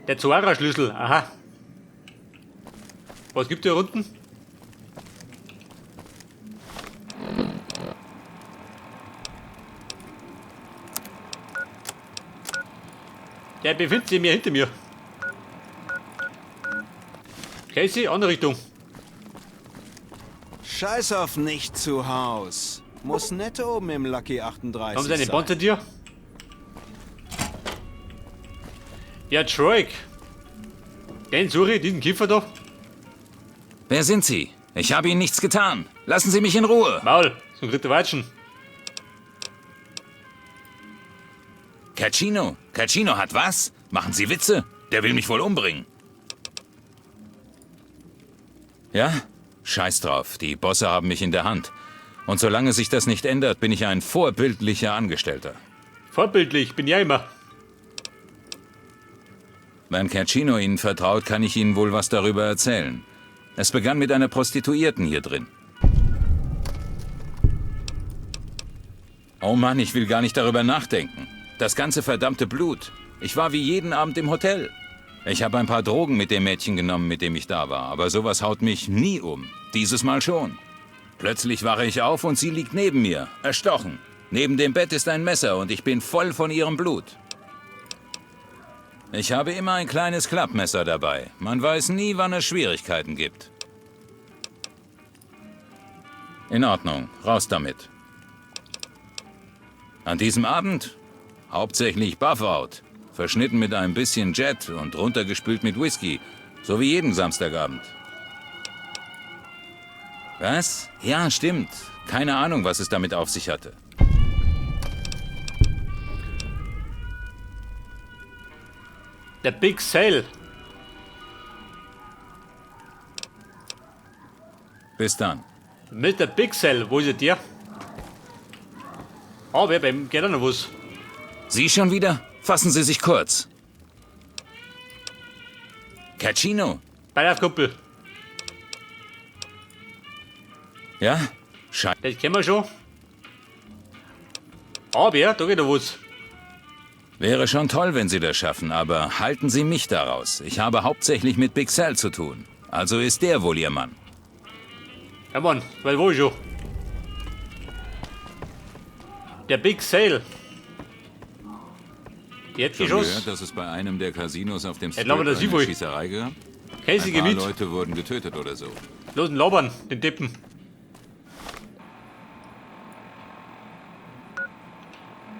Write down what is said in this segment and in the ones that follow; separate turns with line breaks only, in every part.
Der Zora-Schlüssel, aha. Was gibt hier unten? Der befindet sich mir hinter mir. Casey, andere Richtung.
Scheiß auf nicht zu Haus. Muss nett oben im Lucky 38
Haben Sie eine
sein.
Bonze dir? Ja, Troik. Den suche ich, diesen Kiefer da.
Wer sind Sie? Ich habe Ihnen nichts getan. Lassen Sie mich in Ruhe.
Maul, so ein dritter Watschen.
Cacino? Cacino hat was? Machen Sie Witze? Der will mich wohl umbringen. Ja? Scheiß drauf. Die Bosse haben mich in der Hand. Und solange sich das nicht ändert, bin ich ein vorbildlicher Angestellter.
Vorbildlich, bin ja immer.
Wenn Cacino Ihnen vertraut, kann ich Ihnen wohl was darüber erzählen. Es begann mit einer Prostituierten hier drin. Oh Mann, ich will gar nicht darüber nachdenken. Das ganze verdammte Blut. Ich war wie jeden Abend im Hotel. Ich habe ein paar Drogen mit dem Mädchen genommen, mit dem ich da war, aber sowas haut mich nie um. Dieses Mal schon. Plötzlich wache ich auf und sie liegt neben mir, erstochen. Neben dem Bett ist ein Messer und ich bin voll von ihrem Blut. Ich habe immer ein kleines Klappmesser dabei. Man weiß nie, wann es Schwierigkeiten gibt. In Ordnung, raus damit. An diesem Abend hauptsächlich Buffout, verschnitten mit ein bisschen Jet und runtergespült mit Whisky, so wie jeden Samstagabend. Was? Ja, stimmt. Keine Ahnung, was es damit auf sich hatte.
Der Big Sale.
Bis dann.
Mit der Big Sale, wo ist er der? Ah, wer beim geht auch noch was.
Sie schon wieder? Fassen Sie sich kurz. Cacino?
Bei auf, Kumpel.
Ja? Scheiße.
Das kennen wir schon. Aber da geht noch was.
Wäre schon toll, wenn Sie das schaffen, aber halten Sie mich daraus. Ich habe hauptsächlich mit Big Sal zu tun. Also ist der wohl Ihr Mann.
Ja, Mann, weil wo ich schon. Der Big Sale. Jetzt
Schon
Geschoss.
gehört, dass es bei einem der Casinos auf dem
Ja, glaube, das
eine
ist wohl.
Schießerei gab?
Casey
Ein paar
Gebiet.
Leute wurden getötet oder so.
Los, labern, den Deppen.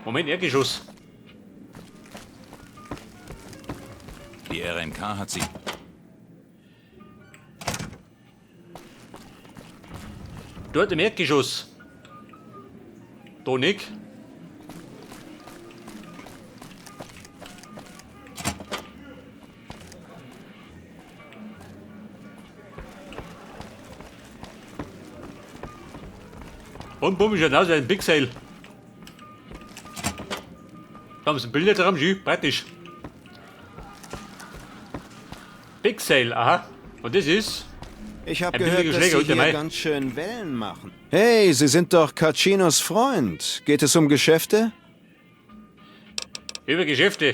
Moment, Erdgeschoss.
Die RNK hat sie...
Dort im Erdgeschoss. Da nicht. Und bumm, ist ja aus wie ein Big Sale. Da haben sie ein Bilder dran, schön, praktisch. Big Sale, aha. Und das ist.
Ich habe
Ein
gehört,
billiger
dass
Schläger
Sie
unter
hier
Mai.
ganz schön Wellen machen. Hey, Sie sind doch Cacinos Freund. Geht es um Geschäfte?
Über Geschäfte.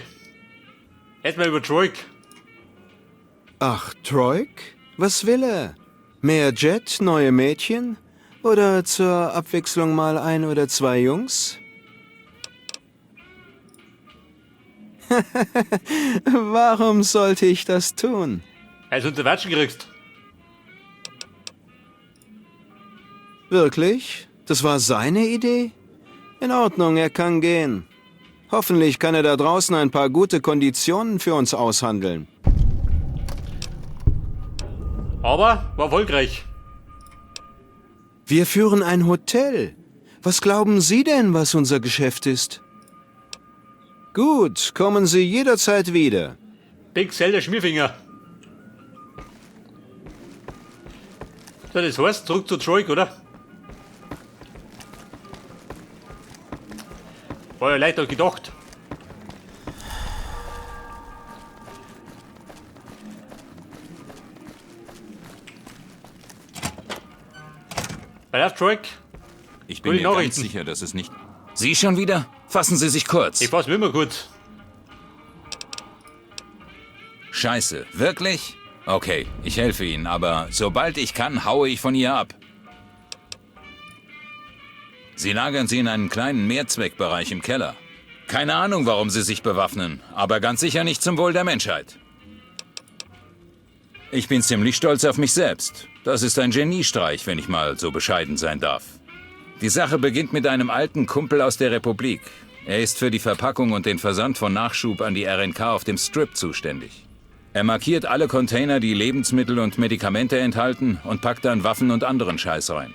Erstmal über Troik.
Ach, Troik? Was will er? Mehr Jet, neue Mädchen? Oder zur Abwechslung mal ein oder zwei Jungs? Warum sollte ich das tun?
Also unter Watschen kriegst.
Wirklich? Das war seine Idee? In Ordnung, er kann gehen. Hoffentlich kann er da draußen ein paar gute Konditionen für uns aushandeln.
Aber war erfolgreich.
Wir führen ein Hotel. Was glauben Sie denn, was unser Geschäft ist? Gut, kommen Sie jederzeit wieder.
Big Sale der Schmierfinger. So, das heißt, zurück zu Troik, oder? War ja leichter gedacht. Bei auf, Troik.
Ich bin
Gute
mir ganz
Nachrichten.
sicher, dass es nicht... Sie schon wieder? Fassen Sie sich kurz.
Ich fass mir immer kurz.
Scheiße, wirklich? Okay, ich helfe Ihnen, aber sobald ich kann, haue ich von ihr ab. Sie lagern sie in einem kleinen Mehrzweckbereich im Keller. Keine Ahnung, warum sie sich bewaffnen, aber ganz sicher nicht zum Wohl der Menschheit. Ich bin ziemlich stolz auf mich selbst. Das ist ein Geniestreich, wenn ich mal so bescheiden sein darf. Die Sache beginnt mit einem alten Kumpel aus der Republik. Er ist für die Verpackung und den Versand von Nachschub an die RNK auf dem Strip zuständig. Er markiert alle Container, die Lebensmittel und Medikamente enthalten, und packt dann Waffen und anderen Scheiß rein.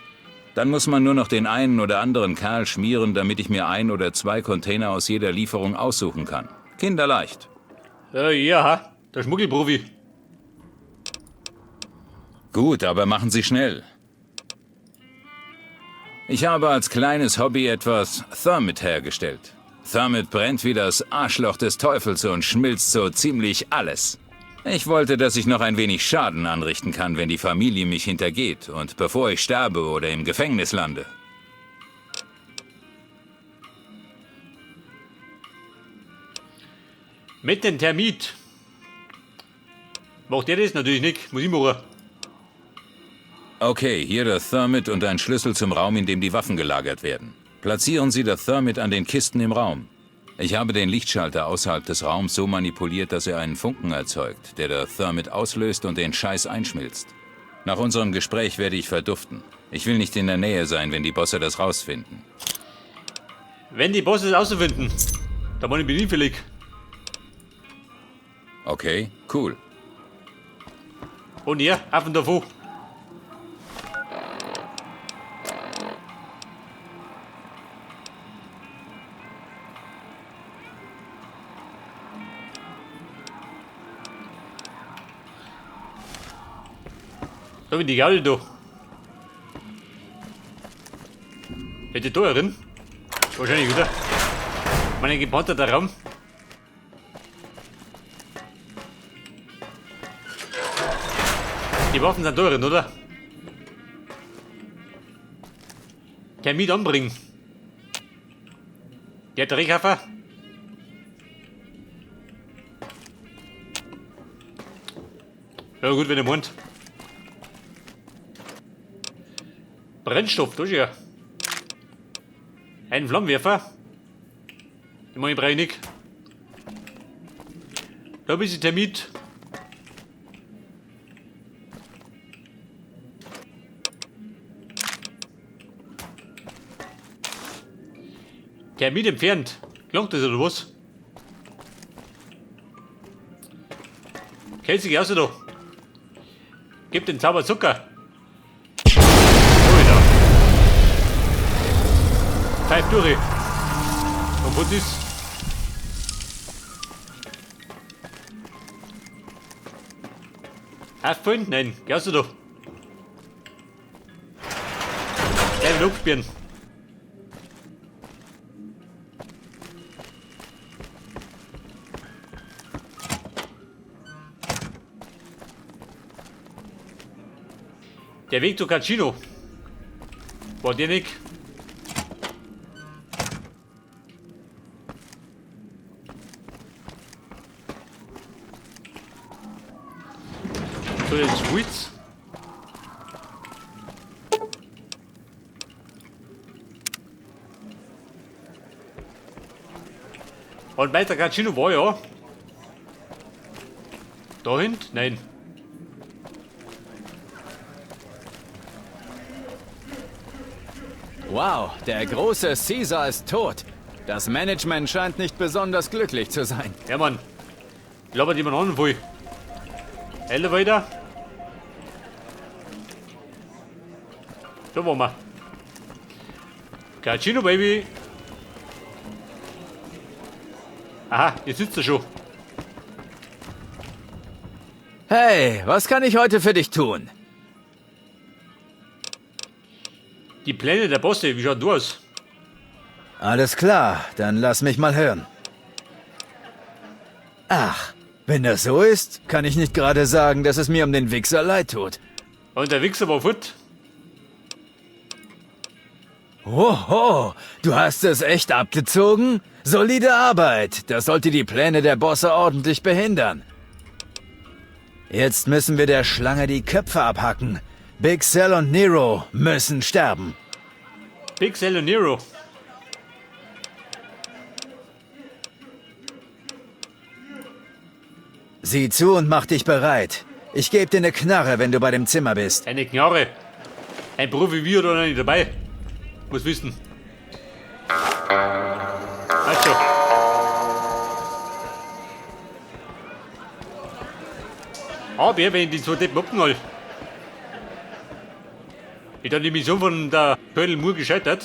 Dann muss man nur noch den einen oder anderen Kerl schmieren, damit ich mir ein oder zwei Container aus jeder Lieferung aussuchen kann. Kinderleicht.
Ja, der Schmuggelprofi.
Gut, aber machen Sie schnell. Ich habe als kleines Hobby etwas Thermit hergestellt. Thermit brennt wie das Arschloch des Teufels und schmilzt so ziemlich alles. Ich wollte, dass ich noch ein wenig Schaden anrichten kann, wenn die Familie mich hintergeht und bevor ich sterbe oder im Gefängnis lande.
Mit dem Thermit. Macht der das natürlich nicht, muss ich machen.
Okay, hier der Thermit und ein Schlüssel zum Raum, in dem die Waffen gelagert werden. Platzieren Sie das Thermit an den Kisten im Raum. Ich habe den Lichtschalter außerhalb des Raums so manipuliert, dass er einen Funken erzeugt, der der Thermit auslöst und den Scheiß einschmilzt. Nach unserem Gespräch werde ich verduften. Ich will nicht in der Nähe sein, wenn die Bosse das rausfinden.
Wenn die Bosse es rausfinden, dann bin ich hinfällig.
Okay, cool.
Und ihr, Affen davor. Da bin die Gaudi da. Hätte da drin? Wahrscheinlich wieder. Meine gepanzerter Raum. Die Waffen sind da drin, oder? Termin anbringen. Der Dreckhaffer. Ja gut, wenn ihr meint. Brennstoff, da ist ja. Ein Flammenwerfer. Den mach ich breinig. Da bist du Thermit. Thermit entfernt. Klangt das oder was? Kennt sich aus da. Gib den Zauber Zucker. Pfeif durch. Und was ist? Auffallen? Nein, gehst du da? Gleich wieder absperren. Der Weg zu Casino. War der nicht? So, jetzt Schwitz. Und weiter Casino war ja. Da hinten? Nein.
Wow, der große Caesar ist tot. Das Management scheint nicht besonders glücklich zu sein.
Ja, Mann. Labert jemand an, voll. Elle weiter. Da waren wir. Cappuccino, Baby. Aha, jetzt sitzt er schon.
Hey, was kann ich heute für dich tun?
Die Pläne der Bosse, wie schaut du aus?
Alles klar, dann lass mich mal hören. Ach, wenn das so ist, kann ich nicht gerade sagen, dass es mir um den Wichser leid tut.
Und der Wichser war fort.
Oho, du hast es echt abgezogen? Solide Arbeit, das sollte die Pläne der Bosse ordentlich behindern. Jetzt müssen wir der Schlange die Köpfe abhacken. Big Sal und Nero müssen sterben.
Big Sal und Nero.
Sieh zu und mach dich bereit. Ich geb dir eine Knarre, wenn du bei dem Zimmer bist.
Eine Knarre. Ein Profi wie oder noch nicht dabei. Muss wissen. Passt schon. Aber wenn ich die so Deppen abknall. Ich dann die Mission von der Colonel Moore gescheitert.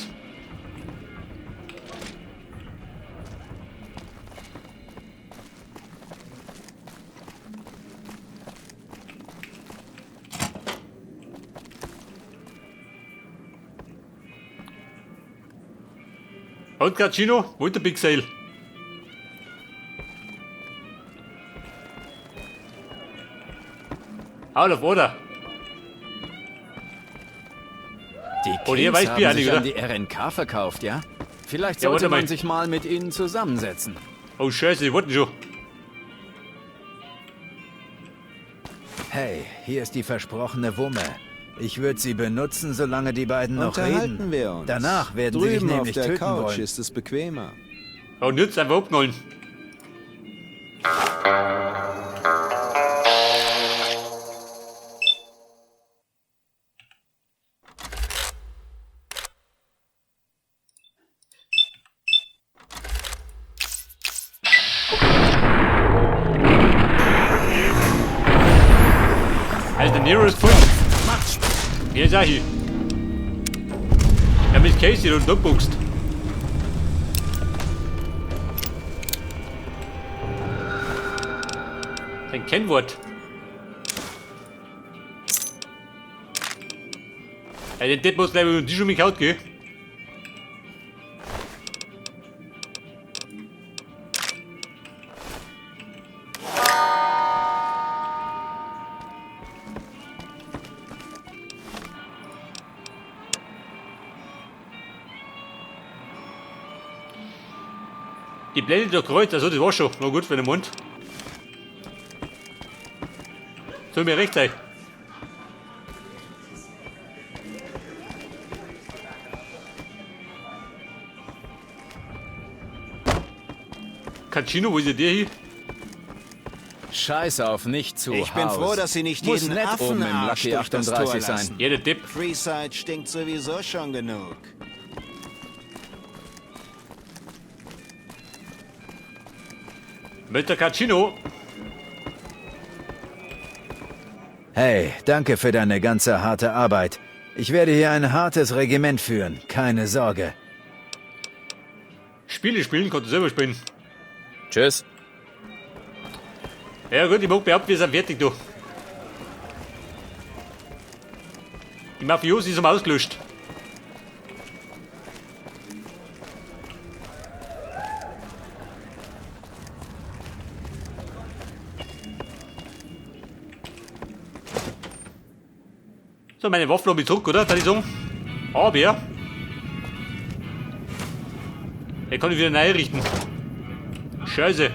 Und Gacino, wo ist der Big Sale? Out of order.
Die
Oh, hier
Kings
weiß
haben
Bier
sich
oder?
an die RNK verkauft, ja? Vielleicht
Ja,
sollte
warte mal.
man sich mal mit ihnen zusammensetzen.
Oh Scheiße, die warten schon.
Hey, hier ist die versprochene Wumme. Ich würde sie benutzen, solange die beiden noch
Unterhalten
reden.
wir uns.
Danach werden
Drüben
sie dich
auf
nämlich
der
töten
Couch
wollen.
ist es bequemer.
Und jetzt einfach abknallen. Also der Nero ist voll. Hier ist er hier. Ja, mit Casey und abbuchst. Sein Kennwort. Ja, den Depp muss gleich über den Tisch um mich haut, gell? Die Blende durch Kreuz, also das war schon. Na gut, für den Mund. Soll mir recht sein. Cacino, wo ist denn der hier?
Scheiß auf nicht zu
Ich bin
Haus.
froh, dass sie nicht
Muss
jeden
nett oben im
Affenarsch
Lucky
durch das Tor
38 sein.
lassen.
Ja, der Depp.
Freeside stinkt sowieso schon genug.
Mr. Cacino.
Hey, danke für deine ganze harte Arbeit. Ich werde hier ein hartes Regiment führen, keine Sorge.
Spiele spielen, konnte selber spielen.
Tschüss.
Ja gut, ich mag behaupten, wir sind fertig, du. Die Mafiosi sind ausgelöscht. So, meine Waffe habe ich zurück, oder? Kann ich sagen. Aber ich kann ich wieder neu richten. Scheiße.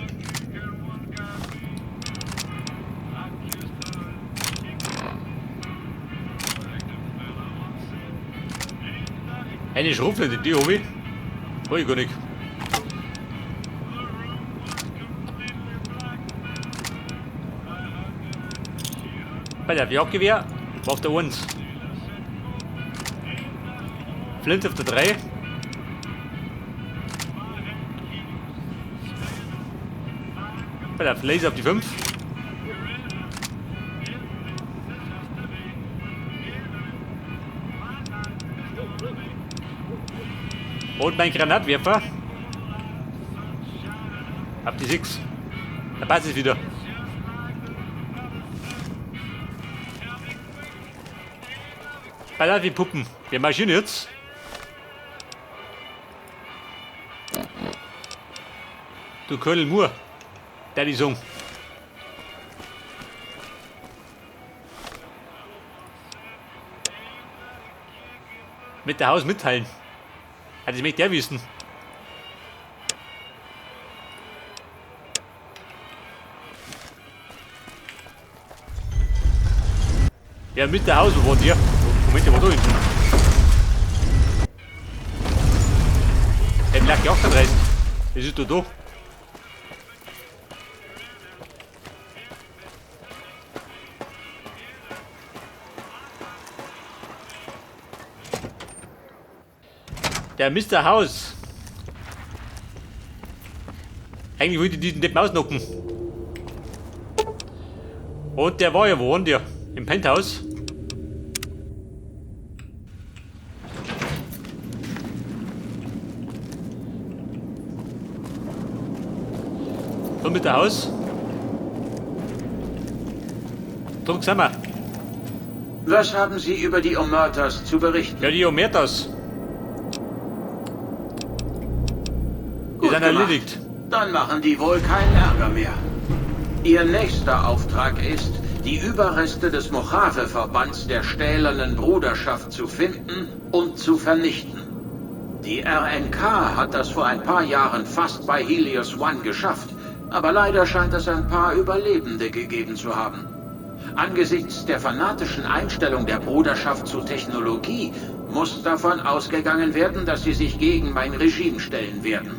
Eine Schrotflinte, die habe ich. Hab ich gar nicht. Bei der Jagdgewehr war auf der 1. Flinte auf der 3. Bei der Laser auf die 5. Und mein Granatwerfer. Auf die 6. Da passt es wieder. Bei die Puppen. Wir marschieren jetzt. Du Colonel Moore. Der die Song. Mit der Haus mitteilen. Ja, das möchte der wissen. Ja, mit der Haus, wo war der? Moment, der war da hinten. Der Lucky 38. Das ist da. Der Mr. House. Eigentlich wollte ich diesen Deppen ausnocken. Und der war ja, wo war denn der? Im Penthouse. So, mit der Haus. Drum sind wir.
Was haben Sie über die Omertas zu berichten?
Ja, die Omertas. Die sind erledigt.
Dann machen die wohl keinen Ärger mehr. Ihr nächster Auftrag ist, die Überreste des Mojave-Verbands der Stählernen Bruderschaft zu finden und zu vernichten. Die RNK hat das vor ein paar Jahren fast bei Helios One geschafft, aber leider scheint es ein paar Überlebende gegeben zu haben. Angesichts der fanatischen Einstellung der Bruderschaft zu Technologie muss davon ausgegangen werden, dass sie sich gegen mein Regime stellen werden.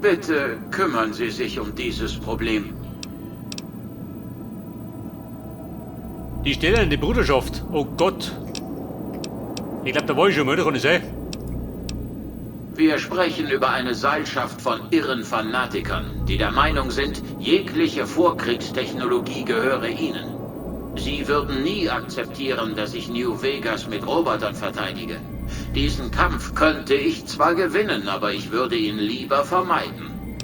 Bitte kümmern Sie sich um dieses Problem.
Die stählerne Bruderschaft. Oh Gott. Ich glaube, da war ich schon mal, kann ich sein.
Wir sprechen über eine Seilschaft von irren Fanatikern, die der Meinung sind, jegliche Vorkriegstechnologie gehöre ihnen. Sie würden nie akzeptieren, dass ich New Vegas mit Robotern verteidige. Diesen Kampf könnte ich zwar gewinnen, aber ich würde ihn lieber vermeiden.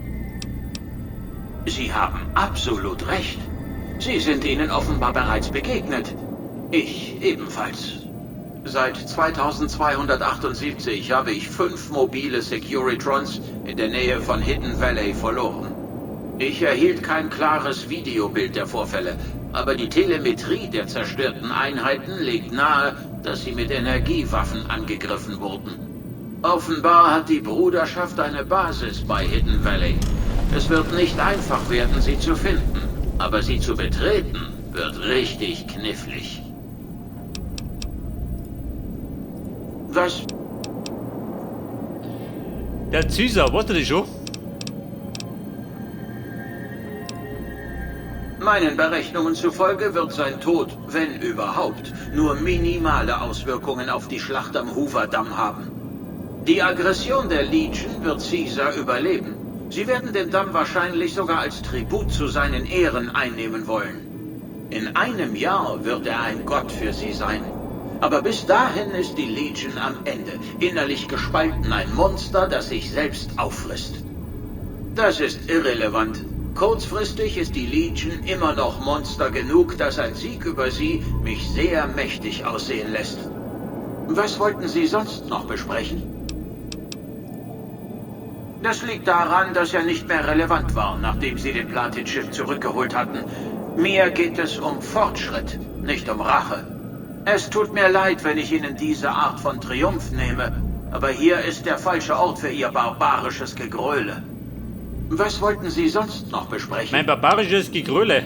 Sie haben absolut recht. Sie sind ihnen offenbar bereits begegnet. Ich ebenfalls. Seit 2278 habe ich 5 mobile Securitrons in der Nähe von Hidden Valley verloren. Ich erhielt kein klares Videobild der Vorfälle, aber die Telemetrie der zerstörten Einheiten legt nahe, dass sie mit Energiewaffen angegriffen wurden. Offenbar hat die Bruderschaft eine Basis bei Hidden Valley. Es wird nicht einfach werden, sie zu finden, aber sie zu betreten, wird richtig knifflig. Was?
Der Caesar, weißt du das schon?
Meinen Berechnungen zufolge wird sein Tod, wenn überhaupt, nur minimale Auswirkungen auf die Schlacht am Hoover-Damm haben. Die Aggression der Legion wird Caesar überleben. Sie werden den Damm wahrscheinlich sogar als Tribut zu seinen Ehren einnehmen wollen. In einem Jahr wird er ein Gott für sie sein. Aber bis dahin ist die Legion am Ende, innerlich gespalten, ein Monster, das sich selbst auffrisst. Das ist irrelevant. Kurzfristig ist die Legion immer noch Monster genug, dass ein Sieg über sie mich sehr mächtig aussehen lässt. Was wollten Sie sonst noch besprechen? Das liegt daran, dass er nicht mehr relevant war, nachdem Sie den Platin-Chip zurückgeholt hatten. Mir geht es um Fortschritt, nicht um Rache. Es tut mir leid, wenn ich Ihnen diese Art von Triumph nehme, aber hier ist der falsche Ort für Ihr barbarisches Gegröle. Was wollten Sie sonst noch besprechen?
Mein barbarisches Gegröle.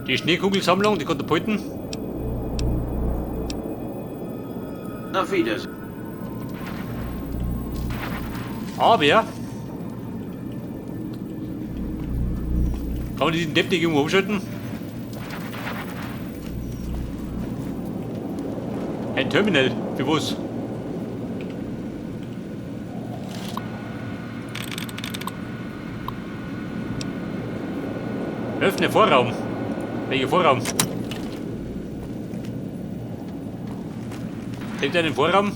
Die Schneekugelsammlung, die Katapulten.
Auf Wiedersehen.
Aber kann man diesen Depp nicht irgendwo umschalten? Ein Terminal, für was? Öffne Vorraum. Welcher Vorraum? Nimmt er den Vorraum?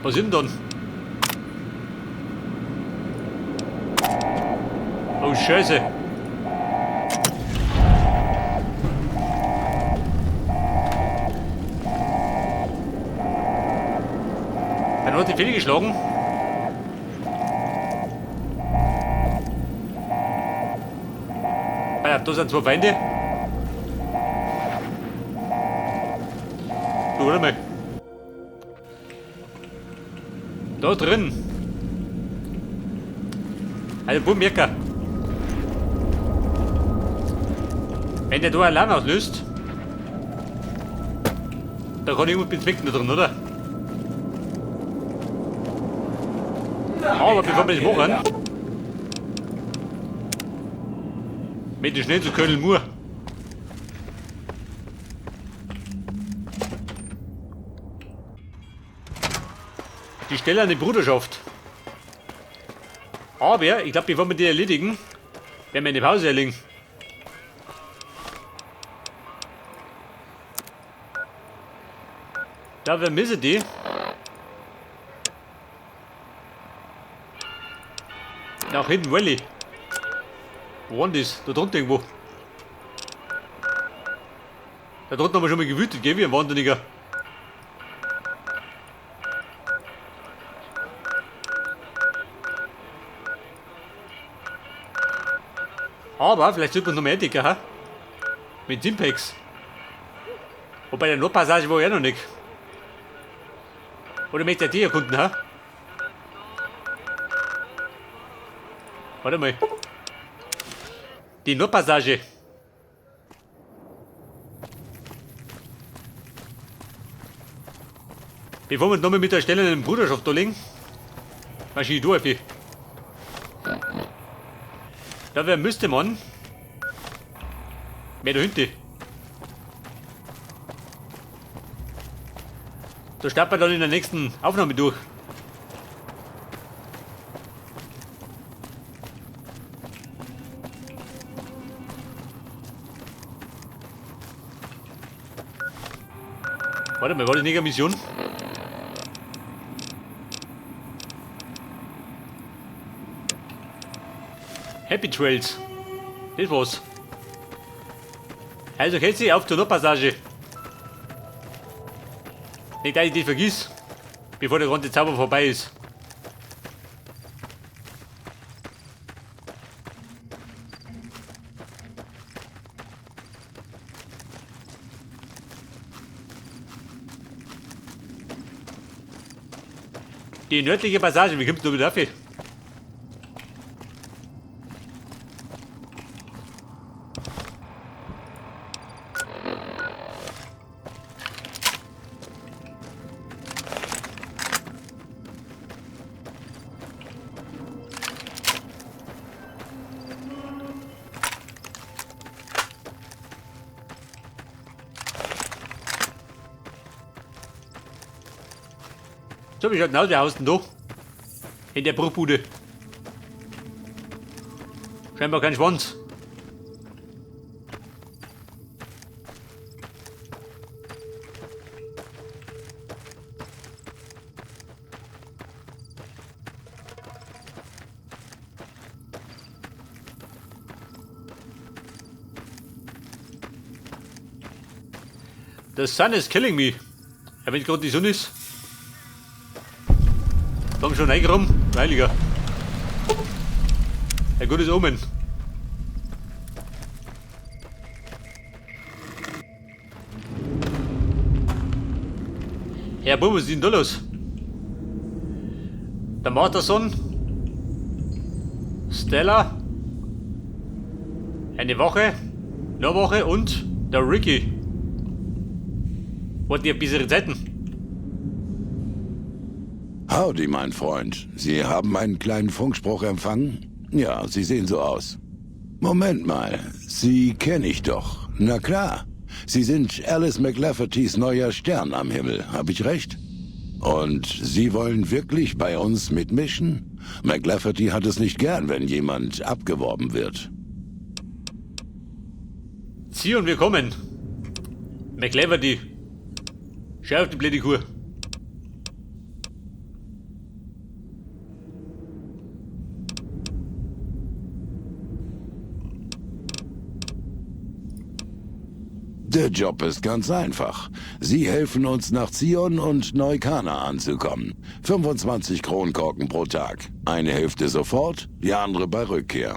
Was ist denn dann? Oh Scheiße. Dann hat die Fehler geschlagen. Ah ja, da sind zwei Feinde. Du, warte mal. Da drin. Also, Bumerka. Wenn der da Alarm auslöst, da kann irgendwas bezwecken da drin, oder? Aber bevor wir das machen, möchte ich schnell zu Colonel Moore. Die Stelle an die Bruderschaft. Aber ich glaube, bevor wir die erledigen, werden wir eine Pause erlegen. Da vermisse die. Nach Hidden Valley. Wo war denn das? Da drunter irgendwo. Da drunten haben wir schon mal gewütet, gell, wie ein Wahnsinniger. Aber vielleicht sollte man noch mehr entdecken, ha? Mit Stimpaks. Wobei der Nordpassage war ja noch nicht. Oder möchte der die erkunden, ha? Warte mal. Die Nordpassage. Bevor wir uns nochmal mit der stählernen Bruderschaft da legen, wahrscheinlich du, Effi. Da wär müsste man. Mehr da hinten. Da starten wir dann in der nächsten Aufnahme durch. Warte mal, war das nicht eine Mission? Happy Trails. Das war's. Also, Casey, auf zur Nordpassage. Nicht, dass ich dich vergiss, bevor der ganze Zauber vorbei ist. Die nördliche Passage, wie kommst du wieder dafür? So, wie schaut denn aus, der Haus denn da? In der Bruchbude. Scheinbar kein Schwanz. The sun is killing me. Ja, wenn gerade die Sonne ist. Da haben schon reingekommen. Heiliger. Ein gutes Omen. Herr Bub, was ist denn da los? Der Marterson. Stella. Eine Wache. Noch eine Wache und der Ricky. Wollt ihr bessere Zeiten?
Howdy, mein Freund. Sie haben einen kleinen Funkspruch empfangen? Ja, Sie sehen so aus. Moment mal, Sie kenne ich doch. Na klar. Sie sind Alice McLaffertys neuer Stern am Himmel, hab ich recht? Und Sie wollen wirklich bei uns mitmischen? McLafferty hat es nicht gern, wenn jemand abgeworben wird.
Zieh und wir kommen. McLafferty. Schau auf die blöde Kuh.
Der Job ist ganz einfach. Sie helfen uns, nach Zion und Neu-Kanaan anzukommen. 25 Kronkorken pro Tag. Eine Hälfte sofort, die andere bei Rückkehr.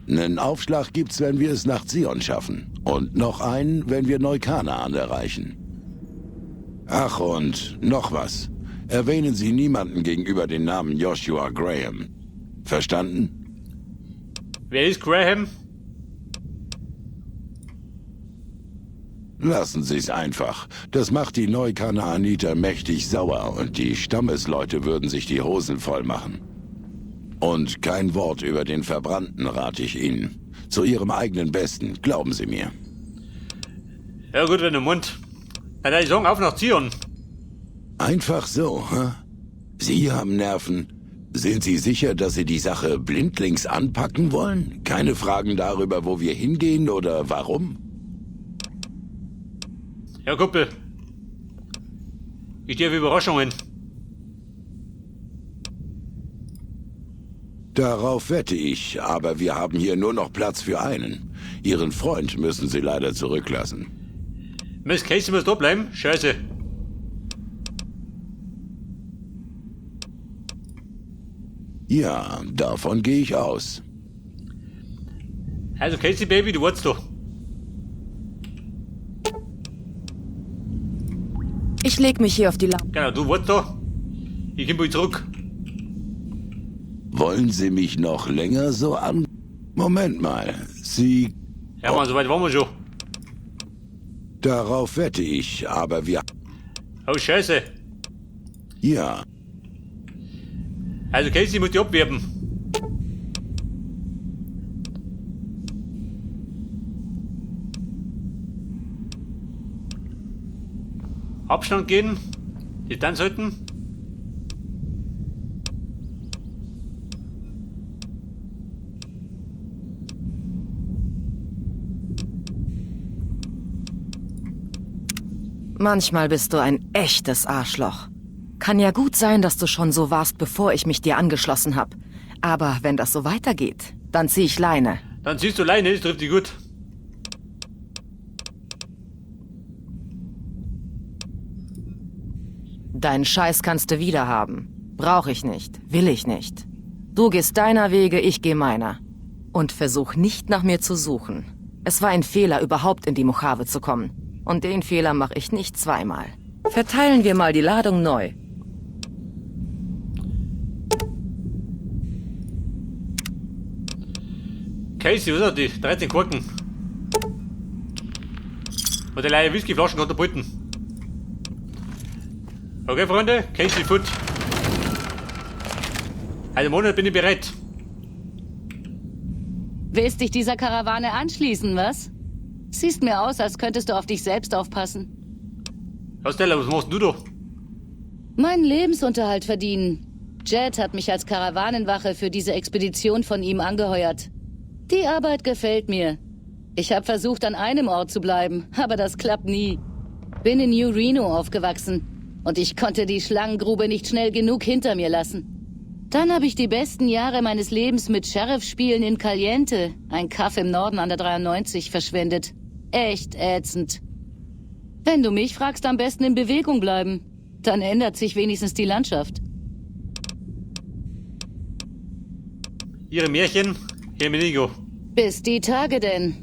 Einen Aufschlag gibt's, wenn wir es nach Zion schaffen. Und noch einen, wenn wir Neu-Kanaan erreichen. Ach, und noch was. Erwähnen Sie niemanden gegenüber den Namen Joshua Graham. Verstanden?
Wer ist Graham?
Lassen Sie es einfach. Das macht die Neukanaaniter mächtig sauer und die Stammesleute würden sich die Hosen voll machen. Und kein Wort über den Verbrannten rate ich Ihnen. Zu Ihrem eigenen Besten, glauben Sie mir.
Ja gut, wenn du Mund. Dann ich sagen, auf nach Zion.
Einfach so, hä? Sie haben Nerven. Sind Sie sicher, dass Sie die Sache blindlings anpacken wollen? Keine Fragen darüber, wo wir hingehen oder warum?
Ja, Kumpel. Ich stehe auf Überraschungen.
Darauf wette ich, aber wir haben hier nur noch Platz für einen. Ihren Freund müssen Sie leider zurücklassen.
Miss Casey muss da bleiben? Scheiße.
Ja, davon gehe ich aus.
Also Casey Baby, du wartest doch.
Ich leg mich hier auf die Lampe.
Genau, du wartest da. Ich komm bald zurück.
Wollen Sie mich noch länger so an... Moment mal, Sie...
Ja, Mann, so weit waren wir schon.
Darauf wette ich, aber wir...
Oh, Scheiße.
Ja,
Also Casey muss die abwerben. Abstand gehen. Distanz halten.
Manchmal bist du ein echtes Arschloch. Kann ja gut sein, dass du schon so warst, bevor ich mich dir angeschlossen hab. Aber wenn das so weitergeht, dann zieh ich Leine.
Dann ziehst du Leine, das trifft dich gut.
Deinen Scheiß kannst du wieder haben. Brauch ich nicht, will ich nicht. Du gehst deiner Wege, ich geh meiner. Und versuch nicht nach mir zu suchen. Es war ein Fehler, überhaupt in die Mojave zu kommen. Und den Fehler mache ich nicht zweimal. Verteilen wir mal die Ladung neu.
Casey, was hat die? 13 Korken. Und die leere Whiskyflaschen Katapulten. Okay, Freunde, Casey Foot. Einen Monat bin ich bereit.
Willst dich dieser Karawane anschließen, was? Siehst mir aus, als könntest du auf dich selbst aufpassen.
Was, Stella, was machst du da?
Meinen Lebensunterhalt verdienen. Jet hat mich als Karawanenwache für diese Expedition von ihm angeheuert. Die Arbeit gefällt mir. Ich habe versucht, an einem Ort zu bleiben, aber das klappt nie. Bin in New Reno aufgewachsen und ich konnte die Schlangengrube nicht schnell genug hinter mir lassen. Dann habe ich die besten Jahre meines Lebens mit Sheriff-Spielen in Caliente, ein Kaff im Norden an der 93, verschwendet. Echt ätzend. Wenn du mich fragst, am besten in Bewegung bleiben. Dann ändert sich wenigstens die Landschaft.
Ihre Märchen, Herr Menigo.
Bis die Tage denn.